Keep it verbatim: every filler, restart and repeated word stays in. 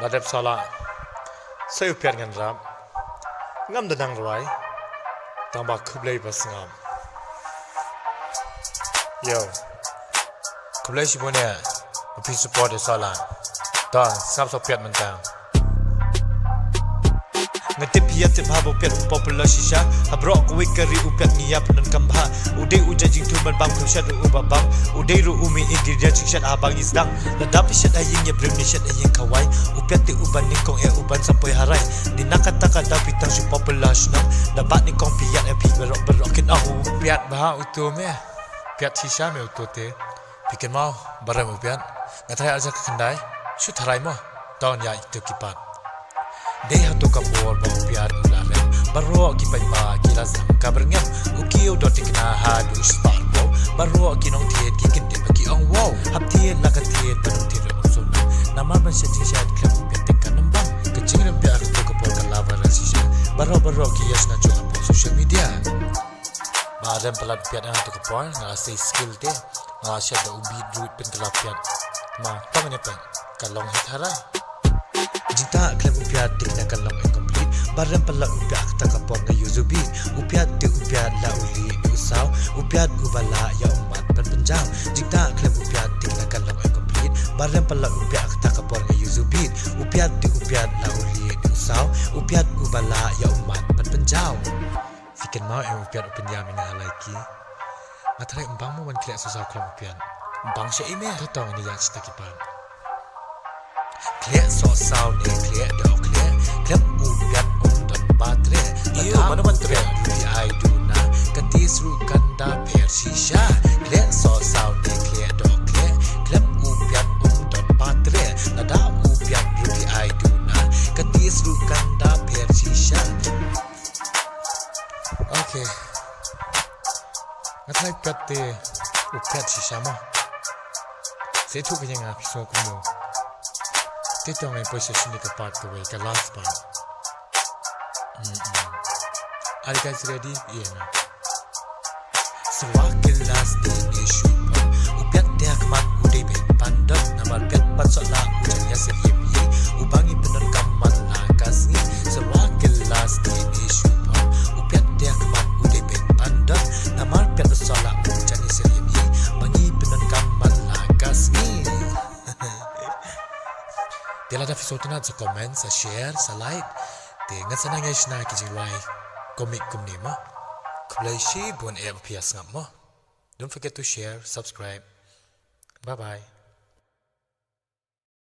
La dep sala. Sa u Piat ngan rap. Ngam da nang rwai. Tang ba khublei ba sngap. Yo. Khublei shibun ïa phi support ïa sala. Tang sngap sa u Piat mynta. Nga tip ïa tip ha ba u Piat u popular shisha. Ha baroh kawei ka ri u Piat ngi ïa pyndonkam bha. U dei u judging tu ban bam kham shat u ba bam. U dei ruh u mi ingredient shisha ha ba ngi sdang. Lada phi shet ha ïing ïa briew ne shet ha ïing khawai. U Piat te u ban nyngkong eh u ban sa poi harai. Dei na kata ka daw phi tang shu popular shnong. Da ba nyngkong phi ïa phi baroh baroh kin ah u Piat bha u tu me. Piat shisha me u tu te. Phi kynmaw ba rem u Piat. Nga tharai arja ka khyndai. Shu tharai mo. Ton ïa itu ki pat. Dei hato ka por ba u Piat u la rem. Baroh ki paidbah ki la sdang ka byrngem. U kiew dot thikna ha duh spar wow. Baroh ki nongthied ki kynthied ba ki ong wow. Hap thied la ka thied ba nongthied rem u sum. Namar ban shet shet khlem u Piat te ka nembang. Ka jingrem Piat ha kato ka por ka la viral shisha. Baroh baroh ki ïa shna jong ha social media. Ba rem palat u Piat ha kato ka por nga la sei skill te. Nga la shet da u beat root pynkylla Piat. Ma tang ne pyn ka long hit harai. Jingtah khlem u Piat thikna ka long incomplete. Ba rem palat u Piat ha kata ka por nga use u beat. U Piat te u Piat la u lieh ne u saw. U Piat u ba lah ïa u mat ban pynjaw. Jingtah khlem u Piat thikna ka long incomplete. Ba rem palat u Piat ha kata ka por nga use u beat. U Piat te u Piat la u lieh ne u saw. U Piat u ba lah ïa u mat ban pynjaw. Phi kynmaw em u Piat u pynïam ïa nga ha lai ki. Nga tharai ym bang mo ban khleh soh saw khlem u Piat. Ym bang sha i me. To tong ïa shata ki pat. Khleh soh saw ne khleh doh khleh. Khlem u Piat um don ba treh. Iyo, mano ban treh? Ruh phi ai duna. Ka tis ruh kan da pher shisha. Khleh soh saw ne khleh doh khleh. Khlem u Piat um don ba treh. Lada u Piat ruh phi ai duna. Ka tis ruh kan da pher shisha. Okay. Nga tharai Piat te u Piat shisha mo. Sa ïathuh ka ïa nga phi sngew kumno. Te to ngan poi sha shini ka part kawei ka last part. Hmm, hmm. Are you guys ready? Ïa na. Syrwa ki last te ne shu pom. U Piat te ha khmat u dei beit ban don. Namar Piat ban soh la u jan ïa sa ïem ïa. U ba ngi pyndonkam man la ka sngi. Syrwa ki last te ne shu pom. U Piat te ha khmat u dei beit ban don. Namar Piat ban soh la u jan ïa sa ïem ïa. Ba ngi pyndonkam man la ka sngi. Te lada phi sngewtynnat sa comment, sa share, sa like. Te ngan sa nang ïa shna ki jingrwai comic kumne mo. Khublei shibun eh ba phi ïa sngap mo. Don't forget to share, subscribe. Bye bye.